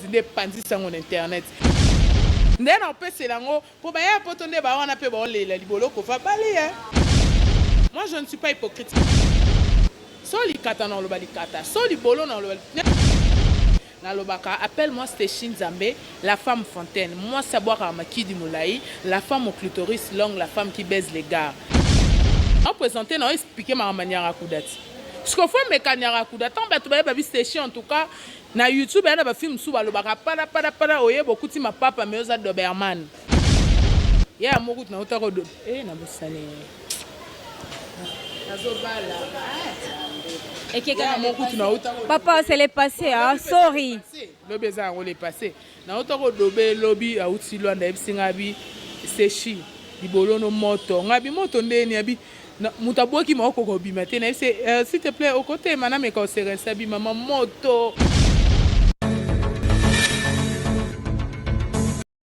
Mokonzi nde epanzi sango na internet. Nde na opesela yango po ba ya poto nde ba wana pe bao lela libolo kofa bali eh. Moi je ne suis pas hypocrite so likata na oloba likata so libolo na oloba Nalobaka appelle moi Steshi Nzambe la femme fontaine mwasi abwakaka makidi molayi la femme au clitoris long la femme qui baise les gars. Nao presenter nao expliquer makambo ya Nyarakuda ti sikoyo faut meka Nyarakuda tango batu baye babi Steshi en tout cas na YouTube eya na ba film mosusu balobaka pada pada pada oyeba okuti mapapa mais oza doberman ya moko kutu nauta ko eh nabosani nazobala ekeka moko kutu nauta papa c'est le passé ah sorry lobi eza yango le passé nauta kodobe lobi auti Luanda ayebisi ngai abi Steshi libolo no moto ngai abi moto ndeni abi moto abwaki ma okoka obima te nayebisi s'il te plaît okotema nameka oserense abi mama moto.